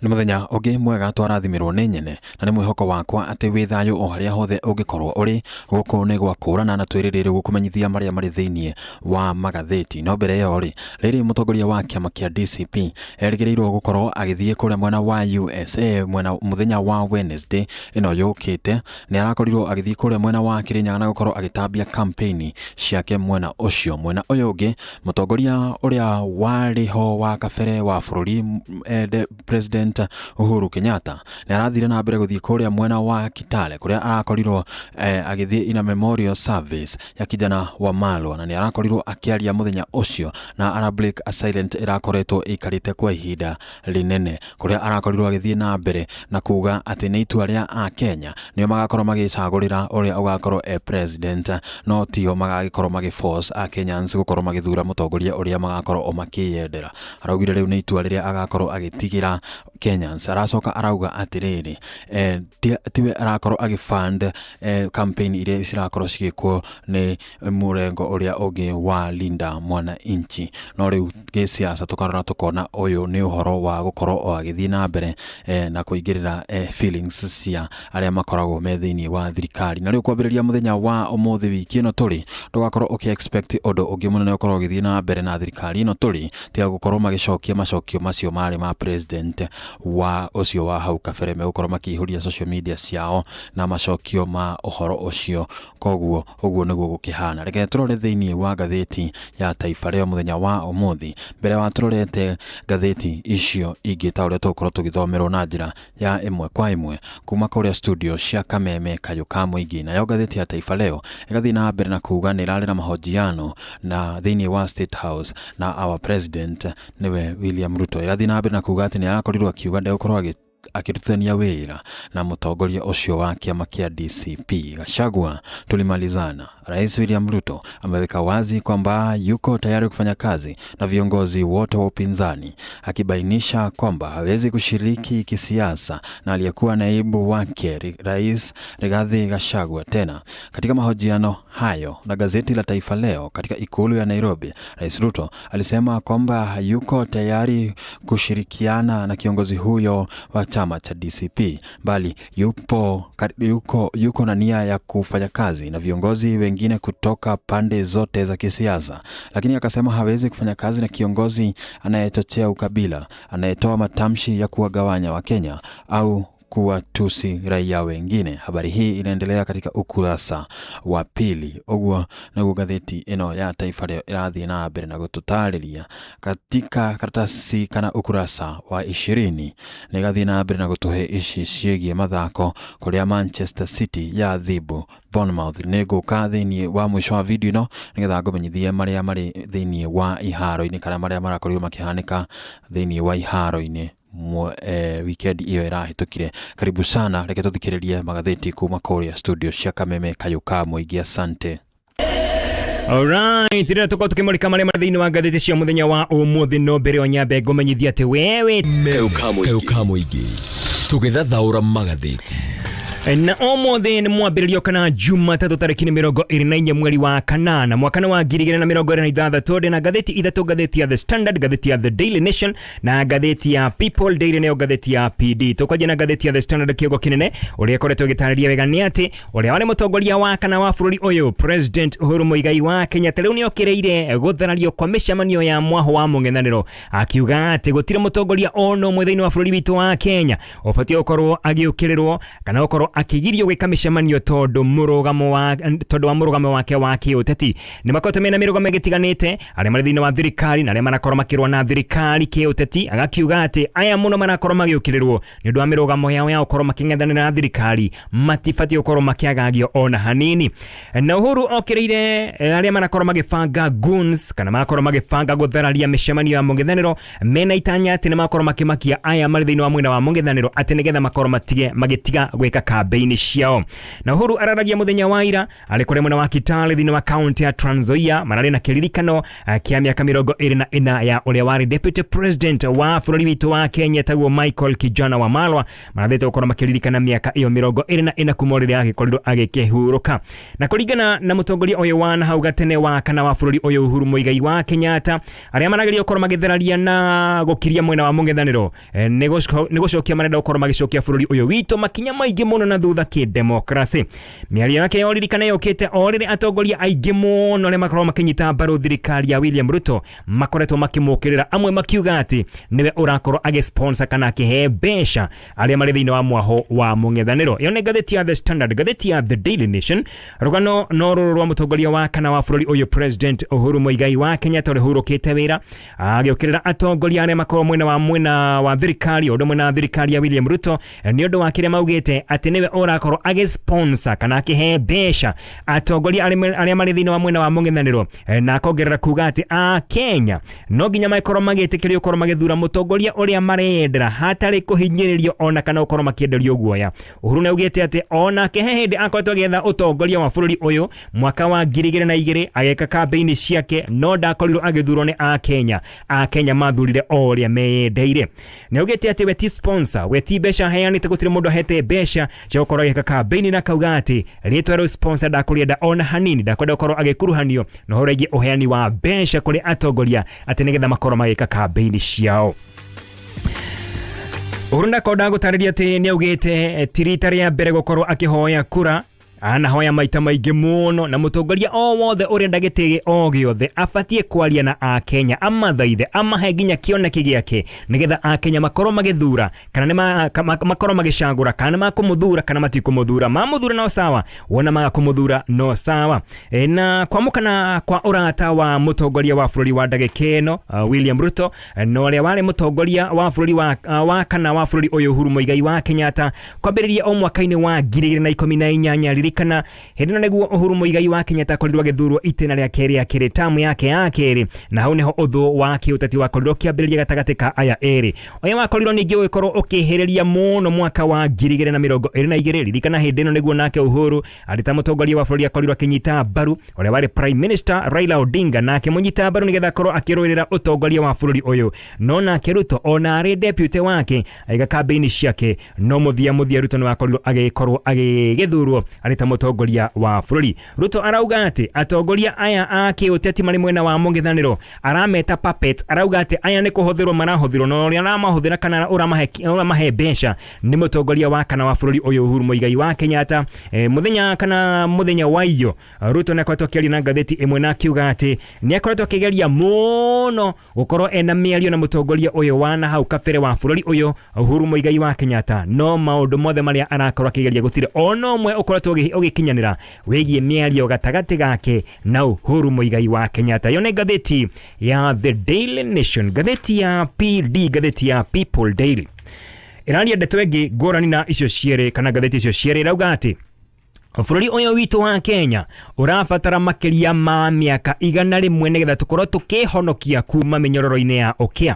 Nĩ mũthenya ũngĩ mwega twarathimirwo nĩ nyene na nĩ mwĩhoko wakwa atĩ wĩ thayũ o harĩa hothe ũngĩkorwo ũrĩ. Gũkũ nĩ gwa kũrana na twĩrĩrĩ gũkũmenyithia marĩa marĩ thĩinĩ wa magathĩti. No mbere ĩyo rĩ, rĩrĩ mũtongoria wa kĩama kĩa DCP erĩgĩrĩirwo gũkorwo agĩthiĩ kũrĩa mwena wa USA mwena mũthenya wa Wednesday ĩno yũkĩte. Nĩ arakorirwo agĩthiĩ kũrĩa mwena wa Kĩrĩnyaga na gũkorwo agĩtambia campaign ciake mwena ũcio. Mwena ũyũ ũngĩ, mũtongoria ũrĩa warĩ ho wa kabere wa bũrũri President Uhuru Kenyatta nĩ arathire na mbere gũthiĩ kũrĩa mwena wa Kitale kũrĩa arakorirwo agĩthiĩ in a memorial service ya kijana wa Malwa, na nĩ arakorirwo akĩaria mũthenya ũcio na ara break a silent ĩrakoretwo ĩikarĩte kwa ihinda rĩnene, kũrĩa arakorirwo agĩthiĩ na mbere na kuga atĩ nĩ itua rĩa Akenya nĩo magakorwo magĩcagũrĩra ũrĩa ũgakorwo e president, no tio magagĩkorwo magĩ force Akenyans gũkorwo magĩthura mũtongoria ũrĩa magakorwo o makĩyendera. Araugire rĩu nĩ itua rĩrĩa agakorwo agĩtigĩra Kenyans. Aracoka arauga atĩrĩrĩ, tiwe arakorwo agĩ fund campaign iria cirakorwo cigĩkwo nĩ mũrengo ũrĩa ũngĩ wa Linda Mwananchi. No rĩu gĩsiasa tũkarora tũkona ũyũ nĩ ũhoro wa gũkorwo o agĩthiĩ na mbere na kũingĩrĩra feelings cia arĩa makoragwo me thĩinĩ wa thirikari. Na rĩu kwambĩrĩria mũthenya wa ũmũthĩ wiki ĩno tũrĩ, ndũgakorwo ũkĩ expect ũndũ ũngĩ mũnene ũkorwo ũgĩthiĩ na mbere na thirikari ĩno tũrĩ, tiga gũkorwo magĩcokia macokio macio marĩ ma president wa ũcio wa hau kabere. Megũkorwo makĩihũria social media ciao na macokio ma ũhoro ũcio. Koguo ũguo nĩguo gũkĩhana. Reke tũrore thĩinĩ wa ngathĩti ya Taifa Leo mũthenya wa ũmũthĩ, mbere wa tũrorete ngathĩti icio ingĩ ta ũrĩa tũgũkorwo tũgĩthomerwo na njĩra ya ĩmwe kwa ĩmwe kuma kũrĩa studio cia Kameme Kayũ ka Mũingĩ. Nayo ngathĩti ya Taifa Leo ĩgathiĩ na mbere na kuga nĩ ĩrarĩ na mahojiano na thĩinĩ wa State House na our president nĩwe William Ruto. Ĩrathiĩ na mbere na kuga atĩ nĩ arakorirwo akiuga ndegũkorwo akĩrutithania wĩra na mũtongoria ũcio wa kĩama kĩa DCP. Gachagua tulimalizana. Rais William Ruto ameweka wazi kwamba yuko tayari kufanya kazi na viongozi wote wa upinzani, akibainisha kwamba hawezi kushiriki kisiasa na aliyekuwa naibu wake Rais Rigathi Gachagua tena. Katika mahojiano hayo na gazeti la Taifa Leo katika ikulu ya Nairobi, Rais Ruto alisema kwamba hayuko tayari kushirikiana na kiongozi huyo wa chama cha DCP, bali yuko na nia ya kufanya kazi na viongozi wengine kutoka pande zote za kisiasa, lakini akasema hawezi kufanya kazi na kiongozi anayechochea ukabila, anayetoa matamshi ya kuwagawanya Wakenya au kuwatusi raia wengine. Habari hii inaendelea katika ukurasa wa pili. Ũguo nĩguo ngathĩti ĩno ya Taifa Leo ĩrathiĩ na mbere na gũtũtarĩria katika karatasi kana ukurasa wa 20. Nĩ ĩgathiĩ na mbere na gũtũhe ici ciĩgiĩ mathako kũrĩa Manchester City ya thibu Bournemouth. Nĩ ngũka thĩinĩ wa mũico wa video ĩno nĩgetha ngũmenyithie marĩa marĩ thĩinĩ wa iharo-inĩ kana marĩa marakorirwo makĩhanĩka thĩinĩ wa iharo-inĩ weekend ĩyo ĩrahĩtũkire. Karibu sana, reke tũthikĩrĩrie magathĩti kuma kũrĩa studio cia Kameme Kayũ ka Mũingĩ. Asante. Alright, rĩrĩa tũkorwo tũkĩmũrĩka marĩa marĩ thĩinĩ wa ngathĩti cia mũthenya wa ũmũthĩ, no mbere o nyambe ngũmenyithia atĩ wewe Kayũ ka Mũingĩ tũgĩthathaũra magathĩti. Na ũmũthĩ nĩ mwambĩrĩrio kana Jumatatũ tarĩki nĩ 24 mweri wa kanana mwaka nĩ wa 2026. Ndĩ na ngathĩti ithatũ, ngathĩti ya The Standard, ngathĩti ya The Daily Nation na ngathĩti ya People Daily, nayo ngathĩti ya PD. Tũkwanjia na ngathĩti ya The Standard. Kĩongo kĩnene ũrĩa ĩkoretwo ĩgĩtarĩria wega nĩ atĩ ũrĩa warĩ mũtongoria wa kana wa bũrũri ũyũ, President Uhuru Muigai wa Kenyatta, rĩu nĩ okĩrĩire gũtharario kwa mĩcemanio ya mwaho wa mũng'ethanĩro, akiuga atĩ gũtirĩ mũtongoria ona ũmwe thĩinĩ wa bũrũri witũ wa Kenya ũbatiĩ gũkorwo agĩũkĩrĩrwo kana gũkorwo akĩgirio gwĩka mĩcemanio tondũ wa mũrũgamo wake wa kĩũteti. Nĩ makoretwo mena mĩrũgamo ĩgĩtiganĩte arĩa marĩ thĩinĩ wa thirikari na arĩa marakorwo makĩrũa na thirikari kĩũteti, agakiuga atĩ aya mũno marakorwo magĩũkĩrĩrwo nĩ ũndũ wa mĩrũgamo yao ya gũkorwo makĩng'ethanĩra na thirikari matibatiĩ gũkorwo makĩagagio ona hanini. Na Uhuru okĩrĩire arĩa marakorwo magĩbanga goons kana marakorwo magĩbanga gũthararia mĩcemanio ya mũng'ethanĩro mena itanya atĩ nĩ makorwo makĩmakia aya marĩ thĩinĩ wa mwena wa mũng'ethanĩro atĩ nĩgetha makorwo matige magĩtiga gwĩka campaign. kambĩini ciao. Na Uhuru araragia mũthenya wa ira arĩ kũrĩa mwena wa Kitale thĩinĩ wa kaunti ya Trans Nzoia, mararĩ na kĩririkano kĩa mĩaka 24 ya ũrĩa warĩ deputy president wa bũrũri witũ wa Kenya etagwo Michael Kijana Wamalwa. Marathĩte gũkorwo makĩririkana mĩaka ĩyo 24 kuma rĩrĩa agĩkorirwo agĩkĩhurũka. Na kũringana na mũtongoria ũyũ wa na hau gatene wa kana wa bũrũri ũyũ Uhuru Muigai wa Kenyatta, arĩa marageria gũkorwo magĩtheraria na gũkiria mwena wa mũng'ethanĩro nĩ gũcokia marenda gũkorwo magĩcokia bũrũri ũyũ witũ makinya maingĩ mũno na thutha kĩdemokrasi. Mĩario yake ya ũririkana yũkĩte o rĩrĩa atongoria aingĩ mũno arĩa makoragwo makĩnyita mbaru thirikari ya William Ruto makoretwo makĩmũkĩrĩra, amwe makiuga atĩ nĩwe ũrakorwo agĩsponsor kana akĩhe mbeca arĩa marĩ thĩinĩ wa mwaho wa mũng'ethanĩro. Ĩyo nĩ ngathĩti ya The Standard. Ngathĩti ya The Daily Nation, rũgano no rũrũ rwa mũtongoria wa kana wa bũrũri ũyũ President Uhuru Muigai wa Kenyatta ũrĩa ũhurũkĩte wĩra agĩũkĩrĩra atongoria arĩa makoragwo mwena wa thirikari, ũndũ mwena wa thirikari ya William Ruto, nĩ ũndũ wa kĩrĩa maugĩte atĩ nĩwe ũrakorwo agĩsponsor kana akĩhe mbeca atongoria arĩa marĩ thĩinĩ wa mwena wa mũng'ethanĩro, na akongerera kuga atĩ a Kenya no nginya makorwo magĩtĩkĩrio gũkorwo magĩthura mũtongoria ũrĩa mareyendera hatarĩ kũhinyĩrĩrio ona kana gũkorwo makĩenderio guoya. Uhuru nĩ augĩte atĩ onake he hĩndĩ akoretwo agĩetha ũtongoria wa bũrũri ũyũ mwaka wa 2002 agĩka kambĩini ciake, no ndakorirwo agĩthurwo nĩ a Kenya. A Kenya mathurire o ũrĩa meyendeire. Nĩ augĩte atĩ we ti sponsor, we ti mbeca aheanĩte, gũtirĩ mũndũ ahete mbeca cia gũkorwo agĩka kambĩini, na akauga atĩ rĩtwa rĩu sponsor ndakũrĩenda ona hanini, ndakwenda gũkorwo agĩkuruhanio na ũhoro wĩgiĩ ũheani wa mbeca kũrĩ atongoria atĩ nĩgetha makorwo magĩka kambĩini ciao. Uhuru ndakonda gũtarĩria atĩ nĩ augĩte ti rita rĩa mbere gũkorwo akĩhoya kura, anahoya maita maingĩ mũno, na mũtongoria o wothe ũrenda gĩtĩ o gĩothe abatiĩ kwaria na akenya, amathaithe, amahe nginya kĩoneki gĩake nĩgetha akenya makorwo magĩthura kana nĩ makorwo magĩcagũra kana nĩ makũmũthura kana matikũmũthura. Mamũthura no sawa, wona maga kũmũthura no sawa. Na kwamũkana kwa ũrata wa mũtongoria wa bũrũri wa ndagĩka ĩno William Ruto na ũrĩa warĩ mũtongoria wa bũrũri wa kana wa bũrũri ũyũ Uhuru Muigai wa Kenyatta kwambĩrĩria o mwaka-inĩ wa 2018. Ririkana hĩndĩ ĩno nĩguo Uhuru Muigai wa Kenyatta akorirwo agĩthurwo itĩna rĩake rĩa kerĩ, tamu yake ya kerĩ, na hau nĩho ũthũ wa kĩũteti wakorirwo ũkĩambĩrĩria gatagatĩ ka aya erĩ. Ũyũ wakorirwo ningĩ ũgĩkorwo ũkĩhĩrĩria mũno mwaka wa 2022. Ririkana hĩndĩ ĩno nĩguo nake Uhuru arĩ ta mũtongoria wa bũrũri akorirwo akĩnyita mbaru ũrĩa warĩ Prime Minister Raila Odinga, na akĩmũnyita mbaru nĩgetha akorwo akĩrũĩrĩra ũtongoria wa bũrũri ũyũ. No nake Ruto ona arĩ deputy wake aiga kambĩini ciake, no mũthia Ruto nĩ wakorirwo agĩkorwo agĩgĩthurwo arĩ ta mũtongoria wa bũrũri. Ruto arauga atĩ atongoria aya a kĩũteti marĩ mwena wa mũng'ethanĩro arameta puppets, arauga atĩ aya nĩ kũhũthĩrwo marahũthĩrwo, na ũrĩa aramahũthĩra kana ũramahe mbeca nĩ mũtongoria wa kana wa bũrũri ũyũ Uhuru Muigai wa Kenyatta. Mũthenya kana mũthenya wa iyo Ruto nĩ akoretwo akĩaria na ngathĩti ĩmwe na akiuga atĩ nĩ akoretwo akĩgeria mũno gũkorwo ena mĩario na mũtongoria ũyũ wa na hau kabere wa bũrũri ũyũ Uhuru Muigai wa Kenyatta, no maũndũ mothe marĩa arakorwo akĩgeria gũtirĩ ona ũmwe ũkoretwo ũgĩkinyanĩra wĩgiĩ mĩario gatagatĩ gake na Uhuru Muigai wa Kenyatta. Ĩyo nĩ ngathĩti ya The Daily Nation. Ngathĩti ya PD, ngathĩti ya People Daily ĩraria ndeto ĩngĩ ngũrani na icio cierĩ, kana ngathĩti icio cierĩ, ĩrauga atĩ bũrũri ũyũ witũ wa Kenya ũrabatara makĩria ma mĩaka 100 nĩgetha tũkorwo tũkĩhonokia kuma mĩnyororo-inĩ ya ũkĩa.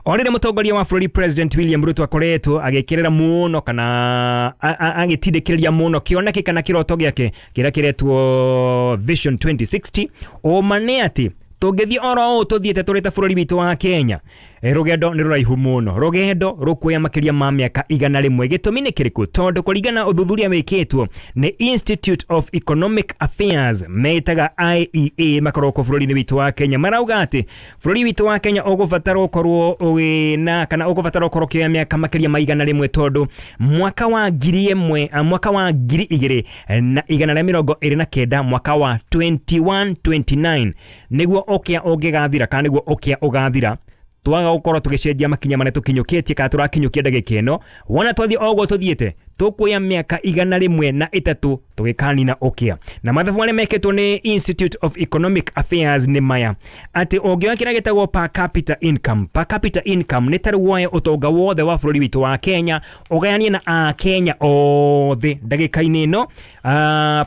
O rĩrĩa mũtongoria wa bũrũri President William Ruto akoretwo agĩkĩrĩra mũno kana agĩtindĩkĩrĩria mũno kĩoneki kana kĩroto gĩake kĩrĩa kĩretwo Vision 2060, ũma nĩ atĩ tũngĩthiĩ oro ũũ tũthiĩte tũrĩ ta bũrũri witũ wa Kenya, rũgendo nĩ rũraihu mũno, rũgendo rũkuoya makĩria ma mĩaka 100. Gĩtũmi nĩ kĩrĩkũ? Tondũ kũringana na ũthuthuria wĩkĩtwo nĩ Institute of Economic Affairs metaga IEA, makoragwo kũ bũrũri-inĩ witũ wa Kenya, marauga atĩ bũrũri witũ wa Kenya ũgũbatara ũkorwo wĩna kana ũgũbatara ũkorwo ũkĩoya mĩaka makĩria ma 100, tondũ mwaka wa 1000, mwaka wa 2129, mwaka wa 2129 nĩguo ũkĩa ũngĩgathira kana nĩguo ũkĩa ũgathira, twaga gũkorwo tũgĩcenjia makinya marĩa tũkinyũkĩtie kana tũrakinyũkia ndagĩka ĩno. Wona twathiĩ o ũguo tũthiĩte, tũkuoya mĩaka 103 tũgĩkanina ũkĩa. Na mathabu marĩa mekĩtwo nĩ Institute of Economic Affairs nĩ maya, atĩ ũngĩoya kĩrĩa gĩtagwo per capita income, per capita income nĩ ta rĩu woe ũtonga wothe wa bũrũri witũ wa Kenya ũgayanie na akenya othe ndagĩka-inĩ ĩno,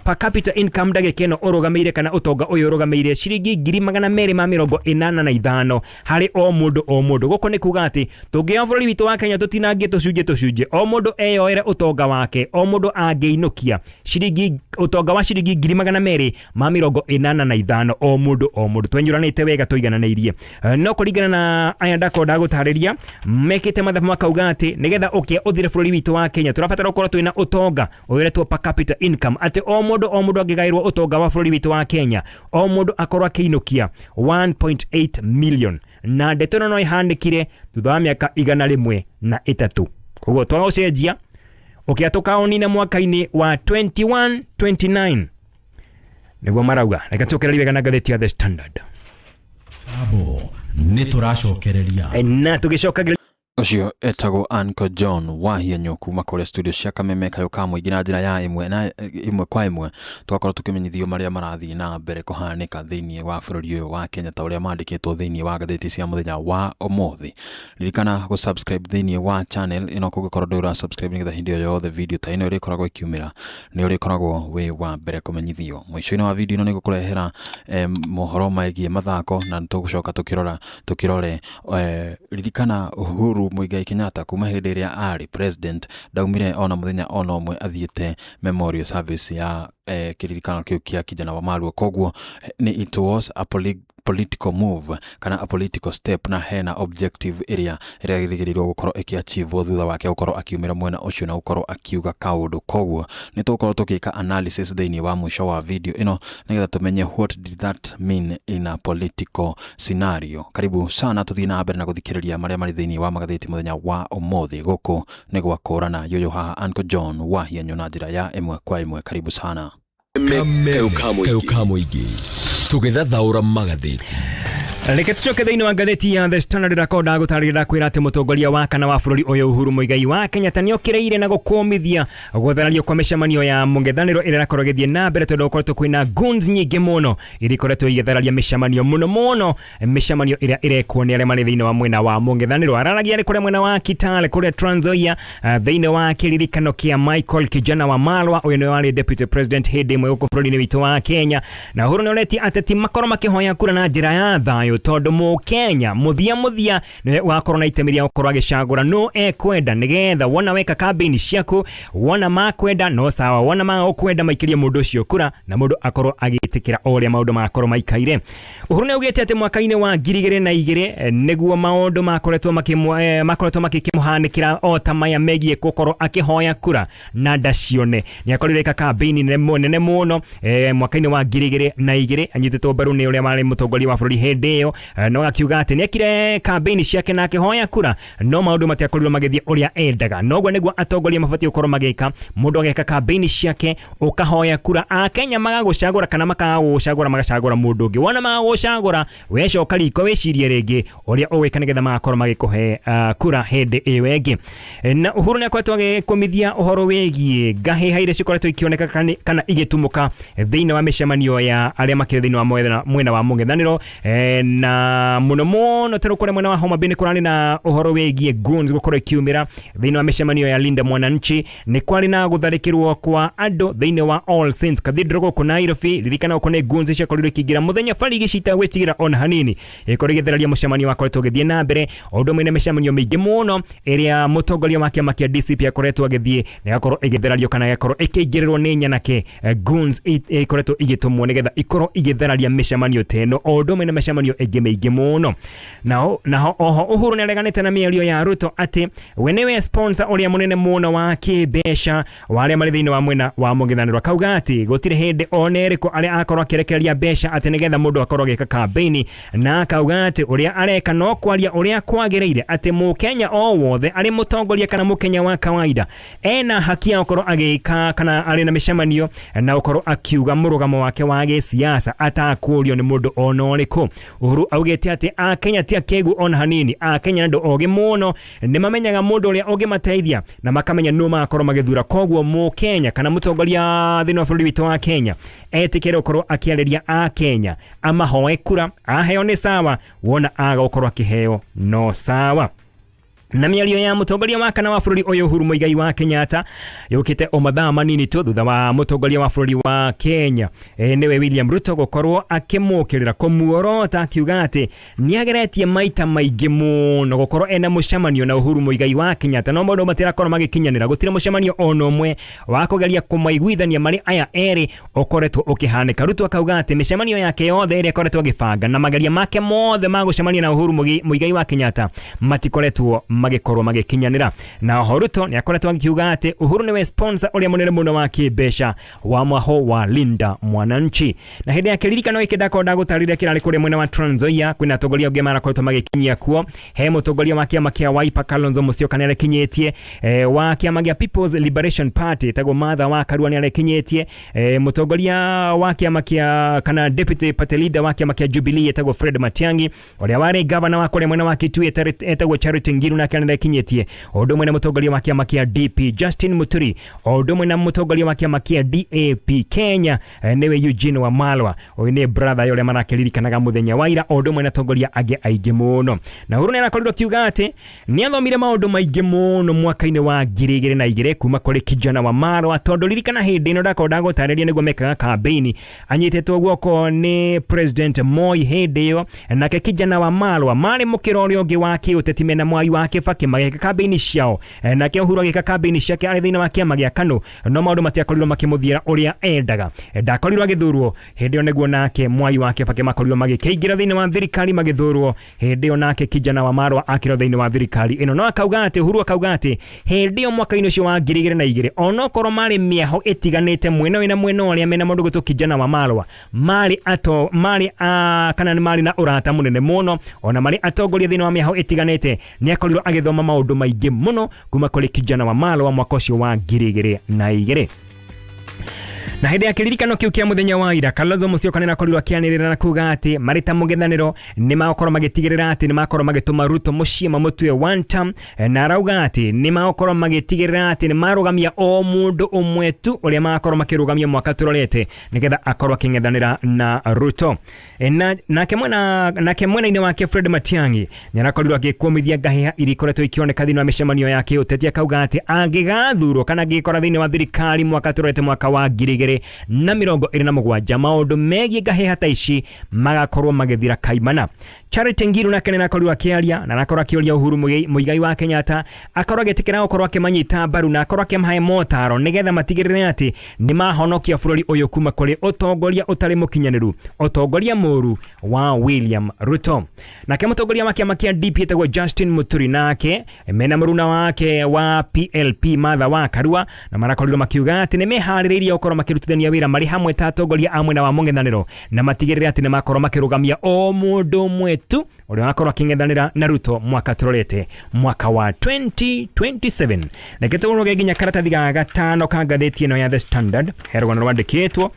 per capita income ndagĩka ĩno ũrũgamĩire kana ũtonga ũyũ ũrũgamĩire ciringi 285,000 harĩ o mũndũ o mũndũ. Gũkũ nĩ kuga atĩ tũngĩoya bũrũri witũ wa Kenya tũtinangie tũcunjĩ tũcunjĩ, o mũndũ eyoere ũtonga Ũtonga wake o mũndũ angĩinũkia ciringi, ũtonga wa ciringi 285,000 o mũndũ o mũndũ. Twenyũranĩte wega, tũigananĩirie. No kũringana na aya ndakorwo ndagũtarĩria, mekĩte mathabu makauga atĩ nĩgetha ũkĩa ũthire bũrũri witũ wa Kenya, tũrabatara gũkorwo twĩna ũtonga ũretwo per capita income, atĩ o mũndũ o mũndũ angĩgaĩrwo ũtonga wa bũrũri witũ wa Kenya, o mũndũ akorwo akĩinũkia 1.8 million. Na ndeto ĩno no ĩhanĩkire thutha wa mĩaka 103. Koguo twaga gũcenjia, ũkĩa tũkaũnina mwaka-inĩ wa 2129, nĩguo marauga. Reke tũcokererie wega na ngathĩti ya The Standard. Abo nĩ tũracokereria. Na tũgĩcokagĩrĩria. Ũcio etagwo Uncle John Wahienyo kuma kũrĩa studio cia Kameme Kayũ ka Mũingĩ, na njĩra ya ĩmwe na ĩmwe kwa ĩmwe tũgakorwo tũkĩmenyithio marĩa marathiĩ na mbere kũhanĩka thĩinĩ wa bũrũri ũyũ wa Kenya, ta ũrĩa mandĩkĩtwo thĩinĩ wa ngathĩti cia mũthenya wa ũmũthĩ. Ririkana gũ subscribe thĩinĩ wa channel ĩno kũngĩkorwo ndũrĩ ũra subscribe, nĩgetha hĩndĩ o yothe video ta ĩno ĩrĩkoragwo ĩkiumĩra, nĩ ũrĩkoragwo wĩ wa mbere kũmenyithio. Mũico-inĩ wa video ĩno nĩ gũkũrehera mohoro megiĩ mathako, na nĩ tũgũcoka tũkĩrora tũkĩrore ririkana Uhuru Muigai Kenyatta kuma hĩndĩ ĩrĩa arĩ president ndaumire ona mũthenya ona ũmwe athiĩte memorial service ya kĩririkano kĩu kĩa Kijana wa Marua. Koguo nĩ it was a political move kana a political step, na hena objective ĩrĩa ĩrerĩgĩrĩirwo gũkorwo ĩkĩachievwo thutha wake gũkorwo akiumĩra mwena ũcio na gũkorwo akiuga kaũndũ. Koguo nĩ tũgũkorwo tũgĩka analysis thĩinĩ wa mũico wa video ĩno, nĩgetha tũmenye what did that mean in a political scenario. Karibu sana, tũthiĩ na mbere na gũthikĩrĩria marĩa marĩ thĩinĩ wa magathĩti mũthenya wa ũmũthĩ. Gũkũ nĩ gwa kũrana yoyo haha, Uncle John Wahienyo, na njĩra ya ĩmwe kwa ĩmwe. Karibu sana. Kayũ ka mũingĩ, tũgĩthathaũra magathĩti. Reke tucoke thĩinĩ wa ngathĩti ya The Standard. Ndakorwo ndagũtarĩria, ndakwĩra atĩ mũtongoria wa kana wa bũrũri ũyũ Uhuru Muigai wa Kenyatta nĩokĩrĩire na gũkũmithia gũtharario kwa mĩcemanio ya mũng'ethanĩro ĩrĩa ĩrakorwo ĩgĩthiĩ na mbere, tondũ gũkoretwo kwĩna goons nyingĩ mũno iria ikoretwo igĩthararia mĩcemanio, mũno mũno mĩcemanio ĩrĩa ĩrekwo nĩ arĩa marĩ thĩinĩ wa mwena wa mũng'ethanĩro. Araragia arĩ kũrĩa mwena wa Kitale, kũrĩa Trans Nzoia, thĩinĩ wa kĩririkano kĩa Michael Kijana wa Malwa. Ũyũ nĩwe warĩ deputy president hĩndĩ ĩmwe gũkũ bũrũri-inĩ witũ wa Kenya. Na Uhuru nĩoretie ateti makorwo makĩhoya kura na njĩra ya thayũ, tondũ mũkenya mũthia mũthia nĩwe wakorwo na itemi rĩa gũkorwo agĩcagũra nũ ekwenda, nĩgetha wona weka kambĩini ciaku, wona makwenda no sawa, wona maga gũkwenda maikĩrie mũndũ ũcio kura, na mũndũ akorwo agĩtĩkĩra o ũrĩa maũndũ magakorwo maikaire. Uhuru nĩaugĩte atĩ mwaka-inĩ wa 2002 nĩguo maũndũ makoretwo makoretwo makĩmũhanĩkĩra o ta maya megiĩ gũkorwo akĩhoya kura na ndacione. Nĩ akorirwo ĩka kambĩini nene mũno mwaka-inĩ wa 2002, anyitĩtwo mbaru nĩ ũrĩa warĩ mũtongoria wa bũrũri hĩndĩ ĩyo, no akiuga atĩ nĩekire kambĩini ciake na akĩhoya kura, no maũndũ matiakorirwo magĩthiĩ ũrĩa endaga. Noguo nĩguo atongoria mabatiĩ gũkorwo magĩka. Mũndũ ageka kambĩini ciake, ũkahoya kura, akenya magagũcagũra kana makaga gũgũcagũra, magacagũra mũndũ ũngĩ. Wona magagũcagũra, wecoka riko wĩcirie rĩngĩ ũrĩa ũgwĩka nĩgetha magakorwo magĩkũhe kura hĩndĩ ĩyo ĩngĩ. Na Uhuru nĩ akoretwo agĩkũmithia ũhoro wĩgiĩ ngahĩha iria cikoretwo ikĩoneka kana igĩtumũka thĩinĩ wa mĩcemanio ya arĩa makĩrĩ thĩinĩ wa mwena wa mũng'ethanĩro, na mũno mũno tarĩu kũrĩa mwena wa Homa Bay nĩ kũrarĩ na ũhoro wĩgiĩ goons gũkorwo ikiumĩra thĩinĩ wa mĩcemanio ya Linda Mwananchi. Nĩ kwarĩ na gũtharĩkĩrwo kwa andũ thĩinĩ wa All Saints Cathedral gũkũ Nairobi. Ririkana gũkũ nĩ goons ciakorirwo ikĩingĩra mũthenya barigicita gwĩtigĩra ona hanini, ĩkorwo ĩgĩthararia mũcemanio wakoretwo ũgĩthiĩ na mbere, o ũndũ ũmwe na mĩcemanio mĩingĩ mũno ĩrĩa mũtongoria wa kĩama kĩa DCP akoretwo agĩthiĩ na ĩgakorwo ĩgĩtharario kana ĩgakorwo ĩkĩingĩrĩrwo nĩ nyanake, goons ikoretwo igĩtũmwo nĩgetha ikorwo igĩthararia mĩcemanio ta ĩno, o ũndũ ũmwe na mĩcemanio ĩngĩ mĩingĩ mũno. Naho oho Uhuru nĩareganĩte na mĩario ya Ruto atĩ we nĩwe sponsor ũrĩa mũnene mũno wa kĩmbeca wa arĩa marĩ thĩinĩ wa mwena wa mũng'ethanĩro. Akauga atĩ gũtirĩ hĩndĩ ona ĩrĩkũ arĩa akorwo akĩrekereria mbeca atĩ nĩgetha mũndũ akorwo agĩka kambĩini, na akauga atĩ ũrĩa areka no kwaria ũrĩa kwagĩrĩire, atĩ mũkenya o wothe arĩ mũtongoria kana mũkenya wa kawaida ena haki ya gũkorwo agĩka kana arĩ na mĩcemanio na gũkorwo akiuga mũrũgamo wake wa gĩsiasa atakũrio nĩ mũndũ ona ũrĩkũ. Uhuru augĩte atĩ akenya ti akĩgu ona hanini, akenya nĩ andũ ogĩ mũno, nĩ mamenyaga mũndũ ũrĩa ũngĩmateithia na makamenya nũ magakorwo magĩthura. Koguo mũkenya kana mũtongoria thĩinĩ wa bũrũri witũ wa Kenya etĩkĩre gũkorwo akĩarĩria akenya, amahoe kura, aheo nĩ sawa, wona aga gũkorwo akĩheo no sawa. Na mĩario ya mũtongoria wa kana wa bũrũri ũyũ Uhuru Muigai wa Kenyatta yũkĩte o mathaa manini tu thutha wa mũtongoria wa bũrũri wa Kenya nĩwe William Ruto gũkorwo akĩmũkĩrĩra kũmuorota akiuga atĩ nĩageretie maita maingĩ mũno gũkorwo ena mũcemanio na Uhuru Muigai wa Kenyatta, no maũndũ matirakorwo magĩkinyanĩra. Gũtirĩ mũcemanio ona ũmwe wa kũgeria kũmaiguithania marĩ aya erĩ ũkoretwo ũkĩhanĩka. Ruto akauga atĩ mĩcemanio yake yothe ĩrĩa ĩkoretwo agĩbanga na mageria make mothe ma gũcemania na Uhuru Muigai wa Kenyatta matikoretwo magĩkorwo magĩkinyanĩra. Na oho Ruto nĩ akoretwo akiuga atĩ Uhuru nĩwe sponsor ũrĩa mũnene mũno wa kĩmbeca wa mwaho wa Linda Mwananchi. Na hĩndĩ ya kĩririkano gĩkĩ ndakorwo ndagũtarĩria kĩrarĩ kũrĩa mwena wa Trans Nzoia, kwĩna atongoria angĩ marakoretwo magĩkinyia kuo. He mũtongoria wa kĩama kĩa Wiper Kalonzo Musyoka nĩ arekinyĩtie, wa kĩama gĩa People's Liberation Party etagwo Martha wa Karua nĩ arekinyĩtie, mũtongoria wa kĩama kĩa kana deputy party leader wa kĩama kĩa Jubilee etagwo Fred Matiang'i, ũrĩa warĩ gavana wa kũrĩa mwena wa Kitui etagwo Charity Ngiru nake nĩarekinyĩtie, o ũndũ ũmwe na mũtongoria wa kĩama kĩa DP Justin Muturi, o ũndũ ũmwe na mũtongoria wa kĩama kĩa DAP Kenya nĩwe Eugene Wamalwa, ũyũ nĩ brother ũrĩa marakĩririkanaga mũthenya wa ira, o ũndũ ũmwe na atongoria angĩ aingĩ mũno. Na Uhuru nĩarakorirwo akiuga atĩ nĩathomire maũndũ maingĩ mũno mwaka-inĩ wa 2002 kuma kũrĩ Kijana Wamalwa, tondũ ririkana hĩndĩ ĩno ndakorwo ndagũtarĩria nĩguo mekaga kambĩini anyitĩtwo guoko nĩ President Moi hĩndĩ ĩyo, nake Kijana Wamalwa marĩ mũkĩra ũrĩa ũngĩ wa kĩũteti mena Mwai wa Kibaki magĩka kambĩini ciao, nake Uhuru agĩka kambĩini ciake arĩ thĩinĩ wa kĩama gĩa KANU, no maũndũ matiakorirwo makĩmũthiĩra ũrĩa endaga. Ndakorirwo agĩthurwo hĩndĩ ĩyo, nĩguo nake Mwai wa Kibaki makorirwo magĩkĩingĩra thĩinĩ wa thirikari magĩthurwo hĩndĩ ĩyo, nake Kijana Wamalwa akĩrwo thĩinĩ wa thirikari ĩno. No akauga atĩ Uhuru akauga atĩ hĩndĩ ĩyo mwaka-inĩ ũcio wa 2002, onokorwo marĩ mĩaho ĩtiganĩte mwena ũyũ na mwena ũrĩa mena mũndũ gwĩtwo Kijana Wamalwa, marĩ ato marĩ a kana nĩ marĩ na ũrata mũnene mũno, ona marĩ atongoria thĩinĩ wa mĩaho ĩtiganĩte, nĩ akorirwo agĩthoma maũndũ maingĩ mũno kuma kũrĩ Kijana Wamalwa mwaka ũcio wa 2002. Na hĩndĩ ya kĩririkano kĩu kĩa mũthenya wa ira, Kalonzo Musyoka nĩ arakorirwo akĩanĩrĩra na kuga atĩ marĩ ta mũng'ethanĩro nĩ magũkorwo magĩtigĩrĩra atĩ nĩ makorwo magĩtũma Ruto mũciĩ mamũtue one term, na arauga atĩ nĩ magũkorwo magĩtigĩrĩra atĩ nĩ marũgamia o mũndũ ũmwe tu ũrĩa magakorwo makĩrũgamia mwaka tũrorete nĩgetha akorwo akĩng'ethanĩra na Ruto. Na nake mwena nake mwena-inĩ wake Fred Matiang'i nĩ arakorirwo agĩkũmithia ngahĩha iria ikoretwo ikĩoneka thĩinĩ wa mĩcemanio ya kĩũteti, akauga atĩ angĩgathurwo kana angĩgĩkora thĩinĩ wa thirikari mwaka tũrorete mwaka wa 2027, maũndũ megiĩ ngahĩha ta ici magakorwo magĩthira kaimana. Charity Ngiru nake nĩ arakorirwo akĩaria na arakorwo akĩũria Uhuru Muigai wa Kenyatta akorwo agĩtĩkĩra gũkorwo akĩmanyita mbaru na akorwo akĩmahe motaro nĩgetha matigĩrĩre atĩ nĩ mahonokia bũrũri ũyũ kuma kũrĩ ũtongoria ũtarĩ mũkinyanĩru, ũtongoria mũru wa William Ruto. Nake mũtongoria wa kĩama kĩa DP etagwo Justin Muturi nake mena mũruna wake wa PLP Martha wa Karua, na marakorirwo makiuga atĩ nĩ meharĩrĩirie gũkorwo makĩrutithania wĩra marĩ hamwe ta atongoria a mwena wa mũng'ethanĩro na matigĩrĩre atĩ nĩ makorwo makĩrũgamia o mũndũ ũmwe tu ũrĩa wakorwo akĩng'ethanĩra na Ruto mwaka tũrorete mwaka wa 2027. Reke tũrũge nginya karatathi ga gatano ka ngathĩti ĩno ya The Standard, he rũgano rwandĩkĩtwo.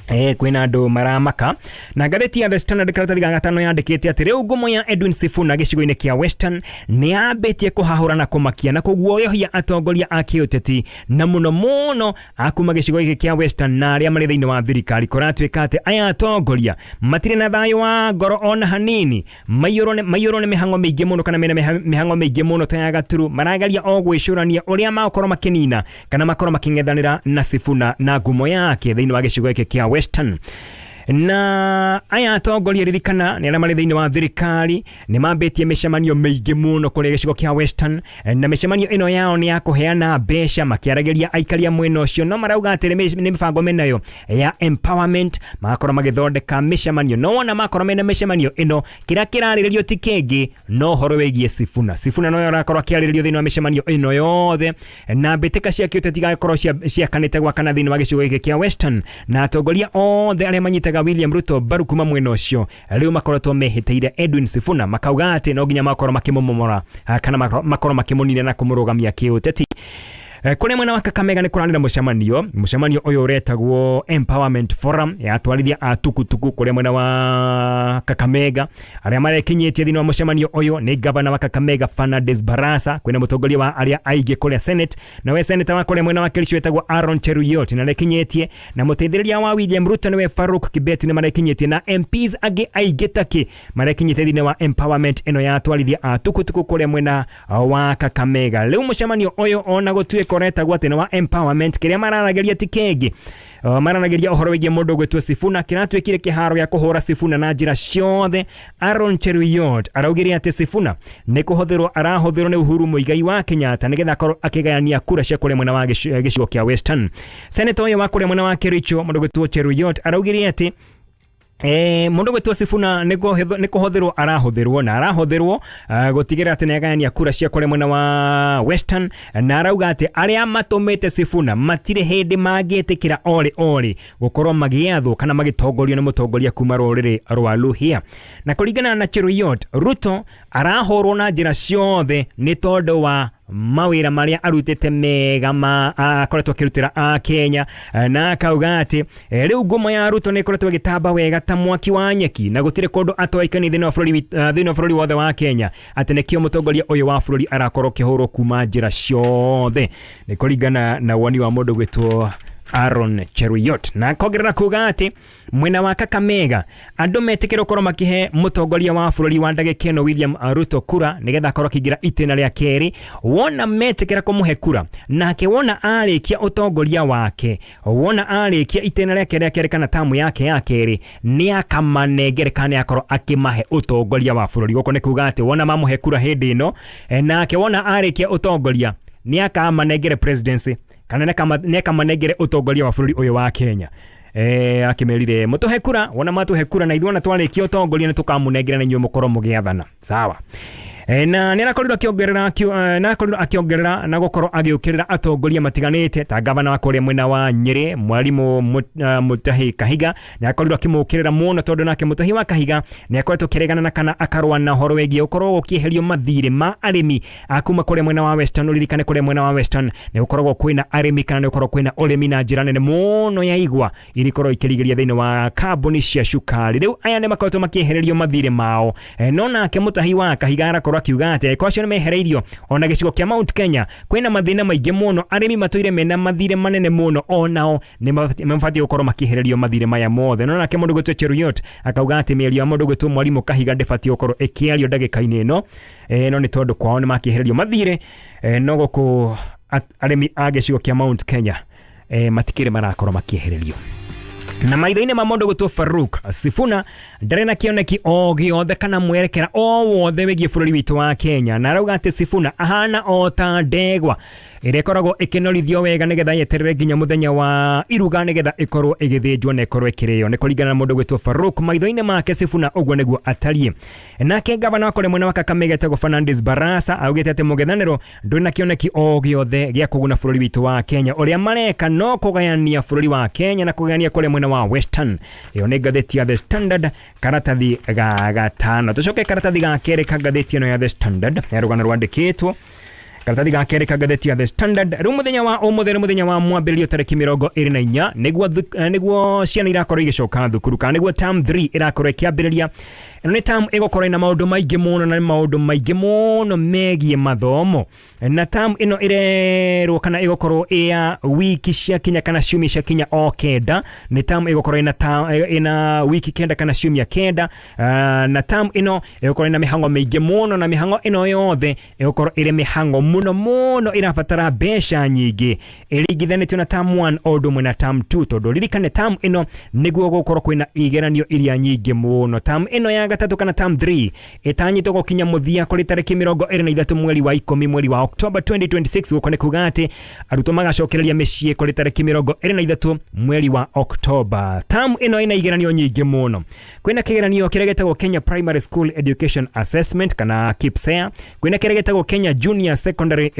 Kwĩna andũ maramaka na ngathĩti ya The Standard karatathi ga gatano yandĩkĩte atĩ rĩu ngumo ya Edwin Sifuna gĩcigo-inĩ kĩa Western nĩ yambĩtie kũhahũra na kũmakia na kũguoyohia atongoria a kĩũteti, na mũno mũno a kuma gĩcigo gĩkĩ kĩa Western na arĩa marĩ thĩinĩ wa thirikari. Kũratuĩka atĩ aya atongoria matirĩ na thayũ wa ngoro ona hanini, maiyũrwo nĩ mĩhang'o mĩingĩ mũno kana mena mĩhang'o mĩingĩ mũno ta ya gaturu, marageria o gwĩcũrania ũrĩa magũkorwo makĩnina kana makorwo makĩng'ethanĩra na Sifuna na ngumo yake thĩinĩ wa gĩcigo gĩkĩ kĩa Western. Na aya atongoria, ririkana nĩ arĩa marĩ thĩinĩ wa thirikari, nĩ mambĩtie mĩcemanio mĩingĩ mũno kũrĩa gĩcigo kĩa Western, na mĩcemanio ĩno yao nĩ ya kũheana mbeca makĩaragĩria aikari a mwena ũcio, no marauga atĩ nĩ mĩbango menayo ya empowerment, magakorwo magĩthondeka mĩcemanio. No wona makorwo mena mĩcemanio ĩno, kĩrĩa kĩrarĩrĩrio ti kĩngĩ no ũhoro wĩgiĩ Sifuna. Sifuna no arakorwo akĩarĩrĩrio thĩinĩ wa mĩcemanio ĩno yothe, na mbĩtĩka cia kĩũteti igakorwo ciakanĩte gwakana thĩinĩ wa gĩcigo gĩkĩ kĩa Western, na atongoria othe arĩa manyitaga William Ruto mbaru kuma mwena ũcio rĩu makoretwo mehĩtĩire Edwin Sifuna, makauga atĩ no nginya makorwo makĩmũmomora kana makorwo makĩmũnina na kũmũrũgamia kĩũteti. Kũrĩa mwena wa Kakamega nĩ kũrarĩ na mũcemanio. Mũcemanio ũyũ ũretagwo Empowerment Forum ya atwarithia a tukutuku kũrĩa mwena wa Kakamega. Arĩa marekinyĩtie thĩinĩ wa mũcemanio ũyũ nĩ gavana wa Kakamega Fernandes Barasa, kwĩna mũtongoria wa arĩa aingĩ kũrĩa Senate, nawe seneta wa kũrĩa mwena wa Kericho wetagwo Aaron Cheruiyot na arekinyĩtie, na mũteithĩrĩria wa William Ruto nĩwe Farouk Kibet nĩ marekinyĩtie, na MPs angĩ aingĩ takĩ marekinyĩtie thĩinĩ wa empowerment ĩno ya atwarithia a tukutuku kũrĩa mwena wa Kakamega. Rĩu mũcemanio ũyũ ona gũtuĩka ũretagwo atĩ nĩ wa empowerment, kĩrĩa mararagĩria ti kĩngĩ, mararagĩria ũhoro wĩgiĩ mũndũ ũgwĩtwo Sifuna. Kĩratuĩkire kĩharo gĩa kũhũra Sifuna na njĩra ciothe. Aaron Cheruiyot araugire atĩ Sifuna nĩ kũhũthĩrwo arahũthĩrwo nĩ Uhuru Muigai wa Kenyatta nĩgetha akorwo akĩgayania kura cia kũrĩa mwena wa gĩcigo kĩa Western. Senator ũyũ wa kũrĩa mwena wa Kericho, mũndũ ũgwĩtwo Cheruiyot, araugire atĩ mũndũ gwĩtwo Sifuna nĩ kũhũthĩrwo arahũthĩrwo na arahũthĩrwo gũtigĩrĩra atĩ nĩagayania kura cia kũrĩa mwena wa Western, na arauga atĩ arĩa matũmĩte Sifuna matirĩ hĩndĩ mangĩtĩkĩra orĩ orĩ gũkorwo magĩathwo kana magĩtongorio nĩ mũtongoria kuma rũrĩrĩ rwa Luhya. Na kũringana na Cheruiyot, Ruto arahũrwo na njĩra ciothe nĩ tondũ wa mawĩra marĩa arutĩte mega ma akoretwo akĩrutĩra a Kenya, na akauga atĩ rĩu ngumo ya Ruto nĩ ĩkoretwo ĩgĩtamba wega ta mwaki wa nyeki, na gũtirĩ kũndũ atoĩkaine thĩinĩ wa bũrũri thĩinĩ wa bũrũri wothe wa Kenya, atĩ nĩkĩo mũtongoria ũyũ wa bũrũri arakorwo akĩhũrwo kuma njĩra ciothe. Nĩ kũringana na woni wa mũndũ gwĩtwo Aaron Cheruiyot, na akongerera kuga atĩ mwena wa Kakamega andũ metĩkĩra gũkorwo makĩhe mũtongoria wa bũrũri wa ndagĩka ĩno William Ruto kura nĩgetha akorwo akĩingĩra itĩna rĩa kerĩ. Wona metĩkĩra kũmũhe kura, nake wona arĩkia ũtongoria wake, wona arĩkia itĩna rĩake rĩa kerĩ kana tamu yake ya kerĩ, nĩ akamanengere kana nĩ akorwo akĩmahe ũtongoria wa bũrũri. Gũkũ nĩ kuga atĩ wona mamũhe kura hĩndĩ ĩno, nake wona arĩkia ũtongoria nĩ akamanengere presidency kana nĩ akamanengere ũtongoria wa bũrũri ũyũ wa Kenya. Akĩmerire mũtũhe kura, wona matũhe kura na ithuĩ ona twarĩkia ũtongoria nĩ tũkamũnengera na inyuĩ mũkorwo mũgĩathana. Sawa. Na nĩ arakorirwo akĩongerera na arakorirwo akĩongerera na gũkorwo agĩũkĩrĩra atongoria matiganĩte ta gavana wa kũrĩa mwena wa Nyĩrĩ mwarimu Mutahi Kahiga, nĩ akorirwo akĩmũkĩrĩra mũno tondũ nake Mutahi wa Kahiga nĩ akoretwo akĩregana na kana akarũa na ũhoro wĩgiĩ gũkorwo gũkĩeherio mathirĩ ma arĩmi a kuma kũrĩa mwena wa Western. Ũririkane kũrĩa mwena wa Western nĩ gũkoragwo kwĩna arĩmi kana nĩ gũkoragwo kwĩna ũrĩmi na njĩra nene mũno ya igwa iria ikoragwo ikĩrigĩrĩria thĩinĩ wa kambuni cia cukari. Rĩu aya nĩ makoretwo makĩehererio mathirĩ mao, no nake Mutahi wa Kahiga arakorwo akiuga atĩ angĩkorwo acio nĩ mehereirio, ona gĩcigo kĩa Mount Kenya kwĩna mathĩna maingĩ mũno, arĩmi matũire mena mathirĩ manene mũno, onao nĩ mabatiĩ gũkorwo makĩehererio mathirĩ maya mothe. No nake mũndũ gwĩtwo Cheruiyot akauga atĩ mĩario ya mũndũ gwĩtwo Mwalimu Kahiga ndĩbatiĩ gũkorwo ĩkĩario ndagĩka-inĩ ĩno, no nĩ tondũ kwao nĩ makĩehererio mathirĩ, no gũkũ arĩmi a gĩcigo kĩa Mount Kenya matikĩrĩ marakorwo makĩehererio. Na maitho-inĩ ma mũndũ gwĩtwo Farouk, Sifuna ndarĩ na kĩoneki o gĩothe kana mwerekera o wothe wĩgiĩ bũrũri witũ wa Kenya, na arauga atĩ Sifuna ahana o ta ndegwa ĩrĩa ĩkoragwo ĩkĩnorithio wega nĩgetha yeterere nginya mũthenya wa iruga nĩgetha ĩkorwo ĩgĩthĩnjwo na ĩkorwo ĩkĩrĩo. Nĩ kũringana na mũndũ gwĩtwo Farouk, maitho-inĩ make Sifuna ũguo nĩguo atariĩ. Nake gavana wa kũrĩa mwena wa Kakamega etagwo Fernandes Barasa augĩte atĩ mũng'ethanĩro ndũrĩ na kĩoneki o gĩothe gĩa kũguna bũrũri witũ wa Kenya, ũrĩa mareka no kũgayania bũrũri wa Kenya na kũgayania kũrĩa mwena wa Western. Ĩyo nĩ ngathĩti ya The Standard karatathi ga gatano. Tũcoke karatathi ga kerĩ ka ngathĩti ĩno ya The Standard ya rũgano rwandĩkĩtwo karatathi ga kerĩ ka ngathĩti ya The Standard. Rĩu mũthenya wa ũmũthĩ nĩ mũthenya wa mwambĩrĩrio tarĩki 24 nĩguo ciana irakorwo igĩcoka thukuru kana nĩguo term 3 ĩrakorwo ĩkĩambĩrĩria. Ĩno nĩ term ĩgũkorwo ĩna maũndũ maingĩ mũno na nĩ maũndũ maingĩ mũno megiĩ mathomo, na term ĩno ĩrerwo kana ĩgũkorwo ĩ ya wiki cia kinya kana ciumia cia kinya o 9. Nĩ term ĩgũkorwo ĩna wiki 9 kana ciumia 9, na term ĩno ĩgũkorwo ĩna mĩhang'o mĩingĩ mũno, na mĩhang'o ĩno yothe ĩgũkorwo ĩrĩ mĩhang'o mũno mũno ĩrabatara mbeca nyingĩ ĩringithanĩtio na term 1 o ũndũ ũmwe na term 2, tondũ ririkane term ĩno nĩguo gũkorwo kwĩna igeranio iria nyingĩ mũno. Term ĩno ya gatatũ kana term 3 ĩtanyĩtwo gũkinya mũthia kũrĩ tarĩki 23 mweri wa 10 mweri wa October 2026. Gũkũ nĩ kuga atĩ arutwo magacokereria mĩciĩ kũrĩ tarĩki 23 mweri wa October. Term ĩno ĩna igeranio nyingĩ mũno. Kwĩna kĩgeranio kĩrĩa gĩtagwo Kenya Primary School Education Assessment kana KPSEA, kwĩna kĩrĩa gĩtagwo Kenya Junior Secondary Secondary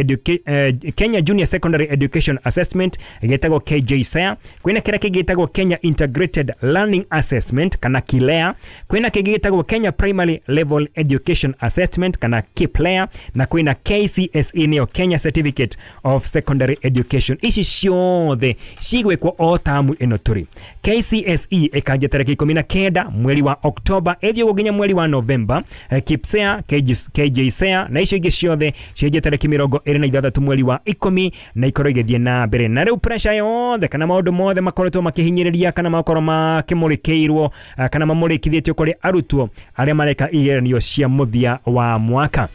Kenya Junior Secondary Education Assessment gĩtagwo KJSEA, kwĩna kĩrĩa kĩngĩ gĩtagwo Kenya Integrated Learning Assessment kana KILEA, kwĩna kĩngĩ gĩtagwo Kenya Primary Level Education Assessment kana KIPLEA, na kwĩna KCSE nĩyo Kenya Certificate of Secondary Education. Ici ciothe cigwĩkwo o tamu ĩno tũrĩ. KCSE ĩkanjia tarĩki 19 mweri wa Oktoba ĩthiĩ ũguo nginya mweri wa Novemba. KIPSEA, KJSEA na icio ingĩ ciothe cianjia tarĩki 26 mweri wa 10 na ikorwo igĩthiĩ na mbere. Na rĩu pressure yothe kana maũndũ mothe makoretwo makĩhinyĩrĩria kana makorwo makĩmũrĩkĩirwo kana mamũrĩkithĩtio kũrĩ arutwo arĩa mareka igeranio cia mũthia wa mwaka.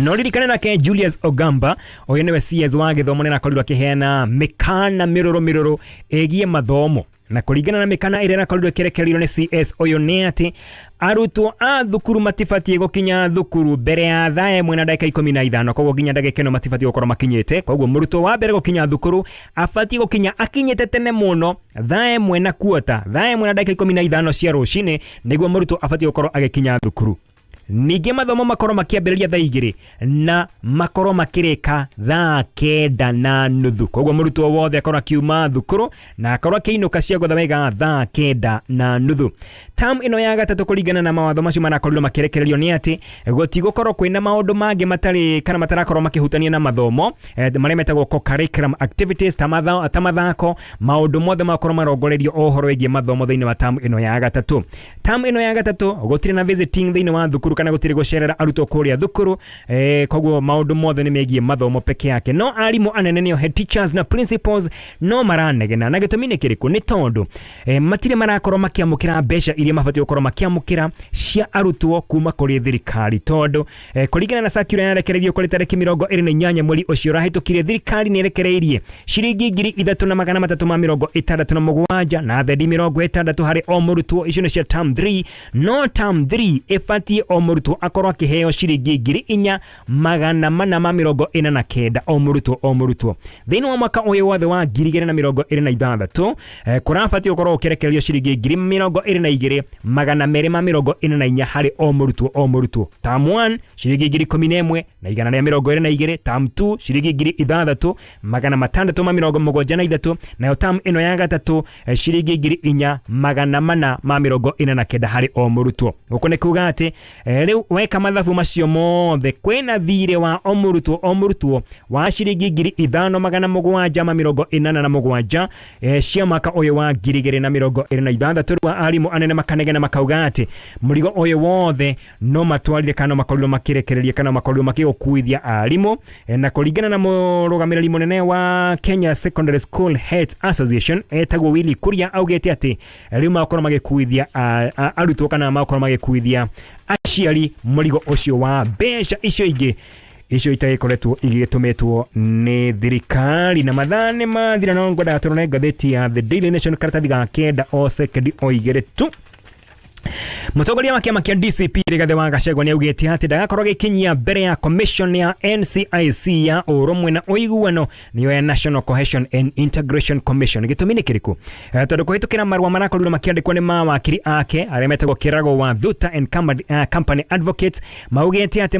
No ririkane nake Julius Ogamba, ũyũ nĩwe CS wa gĩthomo, nĩ arakorirwo akĩheana mĩkana mĩrũrũ mĩrũrũ ĩgiĩ mathomo, na kũringana na mĩkana ĩrĩa ĩrakorirwo ĩkĩrekererio nĩ CS ũyũ nĩ atĩ arutwo a thukuru matibatiĩ gũkinya thukuru mbere ya thaa 1 na ndagĩka 15, koguo nginya ndagĩka ĩno matibatiĩ gũkorwo makinyĩte. Koguo mũrutwo wa mbere gũkinya thukuru abatiĩ gũkinya akinyĩte tene mũno thaa 1 na kuota, thaa 1 na ndagĩka 15 cia rũcinĩ nĩguo mũrutwo abatiĩ gũkorwo agĩkinya thukuru. Ningĩ mathomo makorwo makĩambĩrĩria thaa 2 na makorwo makĩrĩka thaa 9:30, koguo mũrutwo wothe akorwo akiuma thukuru na akorwo akĩinũka ciagũtha wega thaa 9:30. Term ĩno ya gatatũ kũringana na mawatho macio marakorirwo makĩrekererio nĩ atĩ gũtigũkorwo kwĩna maũndũ mangĩ matarĩ kana matarakorwo makĩhutania na mathomo marĩa metagwo co-curriculum activities ta mathako, maũndũ mothe makorwo marongoreirio o ũhoro wĩgiĩ mathomo thĩinĩ wa term ĩno ya gatatũ. Term ĩno ya gatatũ gũtirĩ na visiting thĩinĩ wa thukuru kana gũtirĩ gũcerera arutwo kũrĩa thukuru, koguo maũndũ mothe nĩ megiĩ mathomo peke yake. No arimũ anene nĩo head teachers na principals no maranegena, na gĩtũmi nĩ kĩrĩkũ? Nĩ tondũ matirĩ marakorwo makĩamũkĩra mbeca iria mabatiĩ gũkorwo makĩamũkĩra cia arutwo kuma kũrĩ thirikari, tondũ kũringana na circular yarekereirio kũrĩ tarĩki 28 mweri ũcio ũrahĩtũkire, thirikari nĩ ĩrekereirie ciringi 3367 na thendi 60 harĩ o mũrutwo. Icio nĩ cia term 3, no term 3 ĩbatiĩ o mũrutwo akorwo akĩheo ciringi 4449 o mũrutwo o mũrutwo. Thĩinĩ wa mwaka ũyũ wothe wa 2026 kũrabatiĩ gũkorwo ũkĩrekererio ciringi 22,244 harĩ o mũrutwo o mũrutwo. Term 1 ciringi 11,122, term 2 ciringi 6,673, nayo term ĩno ya gatatũ ciringi 4,449 harĩ o mũrutwo. Gũkũ nĩ kuga atĩ rĩu weka mathabu macio mothe kwĩna thirĩ wa o mũrutwo o mũrutwo wa ciringi 5,787 cia mwaka ũyũ wa 2026. Rĩu arimũ anene makanegena makauga atĩ mũrigo ũyũ wothe no matwarire kana makorirwo makĩrekereria kana makorirwo makĩgũkuithia arimũ. Na kũringana na mũrũgamĩrĩri mũnene wa Kenya Secondary School Heads Association etagwo Willy Kuria, augĩte atĩ rĩu makorwo magĩkuithia arutwo kana makorwo magĩkuithia aciari mũrigo ũcio wa mbeca icio ingĩ icio itagĩkoretwo igĩtũmĩtwo nĩ thirikari. Na mathaa nĩ mathira, no ngwendaga tũrore ngathĩti ya The Daily Nation karatathi ga 9 o sekendi o 2 tu. Mũtongoria wa kĩama kĩa DCP Rigathĩ wa Gachagua nĩ augĩte atĩ ndagakorwo agĩkinyia mbere ya commission ya NCIC ya ũrũmwe na ũiguano, nĩyo ya National Cohesion and Integration Commission. Gĩtũmi nĩ kĩrĩkũ? Tondũ kũhĩtũkĩra marũa marakorirwo makĩandĩkwo nĩ mawakiri ake arĩa metagwo Kĩrago wa Thuta and Company Advocates, maugĩte atĩ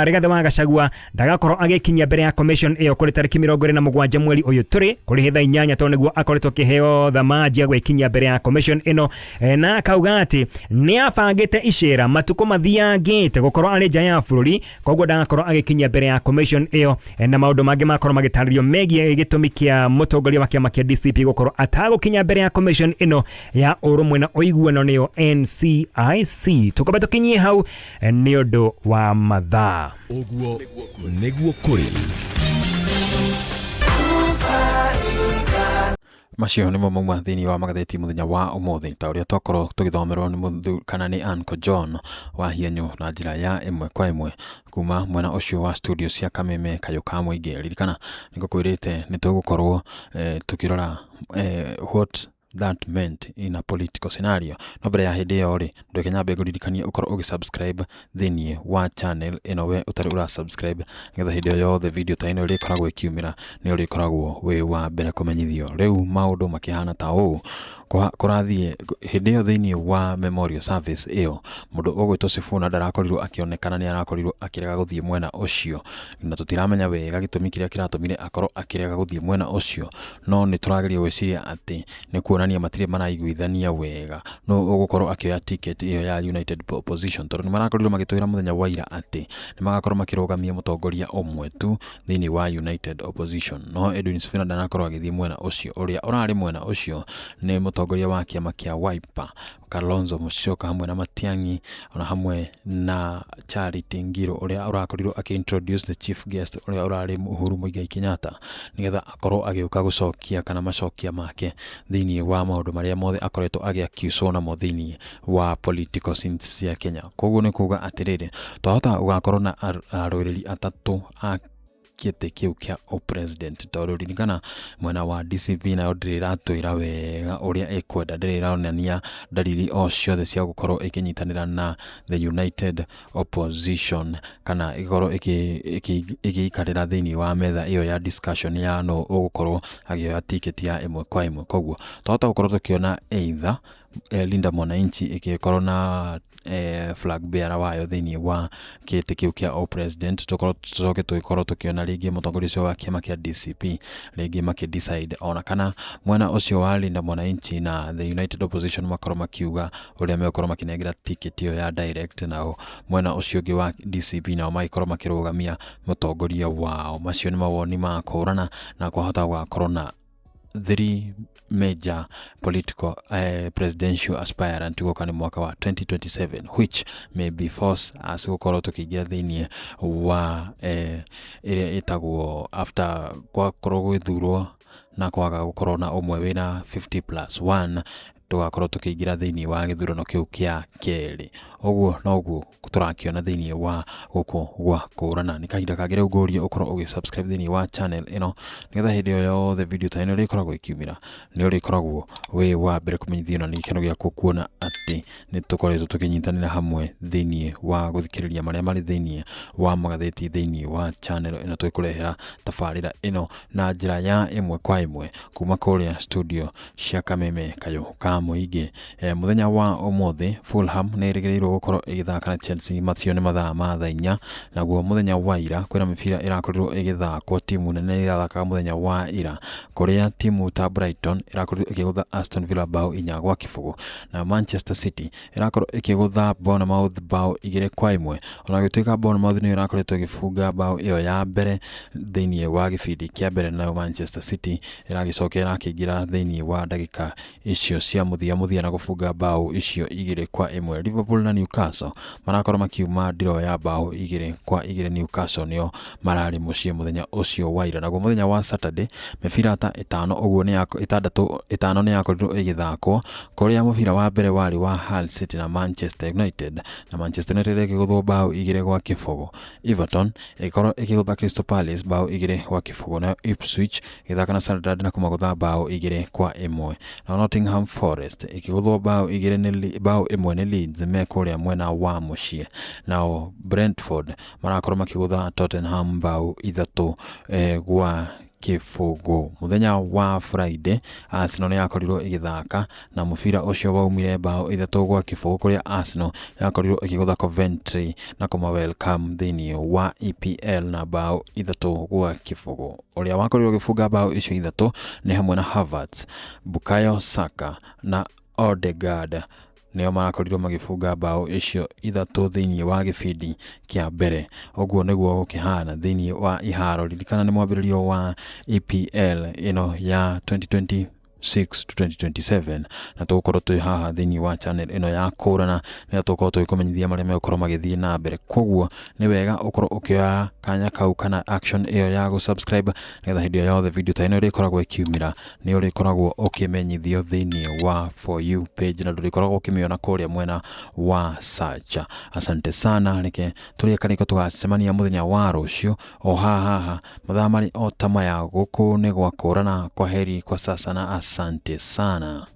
Rigathĩ wa Gachagua ndagakorwo agĩkinyia mbere ya commission ĩyo kũrĩ tarĩki 27 mweri ũyũ tũrĩ kũrĩ thaa 8, tondũ nĩguo akoretwo akĩheo thamanji ya gwĩkinyia mbere ya commission ĩno, na akauga atĩ nĩ abangĩte icera matukũ mathiangĩte gũkorwo arĩ nja ya bũrũri, koguo ndagakorwo agĩkinyia mbere ya commission ĩyo. Na maũndũ mangĩ makorwo magĩtarĩrio megiĩ gĩtũmi kĩa mũtongoria wa kĩama kĩa DCP gũkorwo atagũkinya mbere ya commission ĩno ya ũrũmwe na ũiguano nĩyo NCIC. Tũkombe tũkinyie hau nĩ ũndũ wa mathaa. Ũguo nĩguo kũrĩ. Macio nĩmo mauma thĩinĩ wa magathĩti mũthenya wa ũmũthĩ, ta ũrĩa twakorwo tũgĩthomerwo nĩ mũthu kana nĩ Uncle John wa Hienyu na njĩra ya ĩmwe kwa ĩmwe kuma mwena ũcio wa studio cia Kameme Kayũ ka Mũingĩ. Ririkana nĩngũkwĩrĩte nĩ tũgũkorwo tũkĩrora what that meant in a political scenario. No mbere ya hĩndĩ ĩyo rĩ, ndweke nyambe ngũririkanie ũkorwo ũgĩ subscribe thĩinĩ wa channel ĩno we ũtarĩ ũra subscribe, nĩgetha hĩndĩ o yothe video ta ĩno ĩrĩkoragwo ĩkiumĩra nĩ ũrĩkoragwo wĩ wa mbere kũmenyithio. Rĩu maũndũ makĩhana ta ũũ kũrathiĩ hĩndĩ ĩyo thĩinĩ wa memorial service ĩyo, mũndũ ũgwĩtwo Sifuna ndarakorirwo akĩonekana, nĩ arakorirwo akĩrega gũthiĩ mwena ũcio, na tũtiramenya wega gĩtũmi kĩrĩa kĩratũmire akorwo akĩrega gũthiĩ mwena ũcio, no nĩ tũrageria gwĩciria atĩ nĩ kuonania matirĩ maraiguithania wega no ũgũkorwo akĩoya ticket ĩyo ya United Opposition, tondũ nĩ marakorirwo magĩtwĩra mũthenya wa ira atĩ nĩ magakorwo makĩrũgamia mũtongoria ũmwe tu thĩinĩ wa United Opposition. No Edwin Sifuna ndanakorwo agĩthiĩ mwena ũcio. Ũrĩa ũrarĩ mwena ũcio nĩ mũtongoria wa kĩama kĩa Wiper, Kalonzo Musyoka, hamwe na Matiang'i, ona hamwe na Charity Ngilu, ũrĩa ũrakorirwo akĩ introduce the chief guest, ũrĩa ũrarĩ Uhuru Muigai Kenyatta, nĩgetha akorwo agĩũka gũcokia kana macokia make thĩinĩ wa maũndũ marĩa mothe akoretwo agĩ accuswo namo thĩinĩ wa political scenes cia Kenya. Koguo nĩ kuga atĩrĩrĩ, twahota gũgakorwo na arũĩrĩri atatũ a gĩtĩ kĩu kĩa ũpresident, tondũ ririkana mwena wa DCP nayo ndĩrĩ ĩratwĩra wega ũrĩa ĩkwenda, ndĩrĩ ĩronania ndariri o ciothe cia gũkorwo ĩkĩnyitanĩra na the United Opposition kana ĩkorwo ĩgĩikarĩra thĩinĩ wa metha ĩyo ya discussion ya no ũgũkorwo agĩoya ticket ya ĩmwe kwa ĩmwe. Koguo twahota gũkorwo tũkĩona either Linda Mwananchi ĩgĩkorwo na flag bearer wayo thĩinĩ wa gĩtĩ kĩu kĩa o president, tũkorwo tũcoke tũgĩkorwo tũkĩona rĩngĩ mũtongoria ũcio wa kĩama kĩa DCP rĩngĩ makĩ decide, ona kana mwena ũcio wa Linda Mwananchi na the United Opposition makorwo makiuga ũrĩa megũkorwo makĩnengera ticket ĩyo ya direct, nao mwena ũcio ũngĩ wa DCP nao magĩkorwo makĩrũgamia mũtongoria wao. Macio nĩ mawoni ma kũrana, na kwahota gũgakorwo na three major political presidential aspirant gũka nĩ mwaka wa 2027, which may be force us gũkorwo tũkĩingĩra thĩinĩ wa ĩrĩa ĩtagwo after gwakorwo gwĩthurwo na kwaga gũkorwo na ũmwe wĩna 50 plus 1, tũgakorwo tũkĩingĩra thĩinĩ wa gĩthurano kĩu kĩa kerĩ. Ũguo noguo tũrakĩona thĩinĩ wa gũkũ gwa kũrana. Nĩ kahinda kangĩ rĩu ngũrie ũkorwo ũgĩ subscribe thĩinĩ wa channel ĩno, nĩgetha hĩndĩ o yothe video ta ĩno ĩrĩkoragwo ĩkiumĩra nĩ ũrĩkoragwo wĩ wa mbere kũmenyithio, na nĩ gĩkeno gĩakwa kuona atĩ nĩ tũkoretwo tũkĩnyitanĩra hamwe thĩinĩ wa gũthikĩrĩria marĩa marĩ thĩinĩ wa magathĩti thĩinĩ wa channel ĩno, tũgĩkũrehera tabarĩra ĩno na njĩra ya ĩmwe kwa ĩmwe kuma kũrĩa studio cia Kameme Kayũ ka Mũingĩ. Mũthenya wa ũmũthĩ Fulham nĩ ĩrĩgĩrĩirwo gũkorwo ĩgĩthaka na Chelsea, macio nĩ mathaa ma thaa 4. Naguo mũthenya wa ira kwĩna mĩbira ĩrakorirwo ĩgĩthakwo, timu nene ĩrathakaga mũthenya wa ira, kũrĩa timu ta Brighton ĩrakorirwo ĩkĩgũtha Aston Villa bao 4-0, na Manchester City ĩrakorwo ĩkĩgũtha Bournemouth bao 2-1, ona gũtuĩka Bournemouth nĩyo ĩrakoretwo ĩgĩbunga bao ĩyo ya mbere thĩinĩ wa gĩbindi kĩa mbere, nayo Manchester City ĩragĩcoka ĩrakĩingĩra thĩinĩ wa ndagĩka icio cia mũthia mũthia na gũbunga bao icio 2-1. Liverpool na Newcastle marakorwo makiuma ndiro ya bao 2-2, Newcastle nĩo mararĩ mũciĩ mũthenya ũcio wa ira. Naguo mũthenya wa Saturday mĩbira ta ĩtano ũguo nĩ ĩtandatũ ĩtano nĩ yakorirwo ĩgĩthakwo, kũrĩa mũbira wa mbere warĩ wa Hull City na Manchester United, na Manchester United ĩkĩgũthwo bao 2-0. Everton ĩgĩkorwo ĩkĩgũtha Crystal Palace bao 2-0, nayo Ipswich ĩgĩthaka na Sunderland na kũmagũtha bao 2-1. Nao Nottingham Forest ĩkĩgũthwo bao igĩrĩ nĩ bao 1 nĩ Leeds me kũrĩa mwena wa mũciĩ. Nao Brentford marakorwo makĩgũtha Tottenham bao 3-0. Mũthenya wa Friday Arsenal nĩ yakorirwo ĩgĩthaka na mũbira ũcio waumire bao 3-0, kũrĩa Arsenal yakorirwo ĩkĩgũtha Coventry na kũma welcome thĩinĩ wa EPL na bao 3-0. Ũrĩa wakorirwo ũgĩbunga bao icio ithatũ nĩ hamwe na Havertz, Bukayo Saka na Odegaard, nĩo marakorirwo magĩbunga bao icio ithatũ thĩinĩ wa gĩbindi kĩa mbere. Ũguo nĩguo gũkĩhana thĩinĩ wa iharo. Ririkana nĩ mwambĩrĩrio wa EPL ĩno ya 2026 to 2027, na tũgũkorwo twĩ haha thĩinĩ wa channel ĩno ya kũrana nĩgetha tũgũkorwo tũgĩkũmenyithia marĩa megũkorwo magĩthiĩ na mbere. Koguo nĩ wega ũkorwo ũkĩoya kanya kau kana action ĩyo ya gũ subscribe, nĩgetha hĩndĩ o yothe video ta ĩno ĩrĩkoragwo ĩkiumĩra nĩ ũrĩkoragwo ũkĩmenyithio thĩinĩ wa For You page, na ndũrĩkoragwo ũkĩmĩona kũrĩa mwena wa search. Asante sana, reke tũrĩe karĩko, tũgacemania mũthenya wa rũciũ o haha haha mathaa marĩ o ta maya. Gũkũ nĩ gwa kũrana. Kwa heri kwa sasa na asante sana.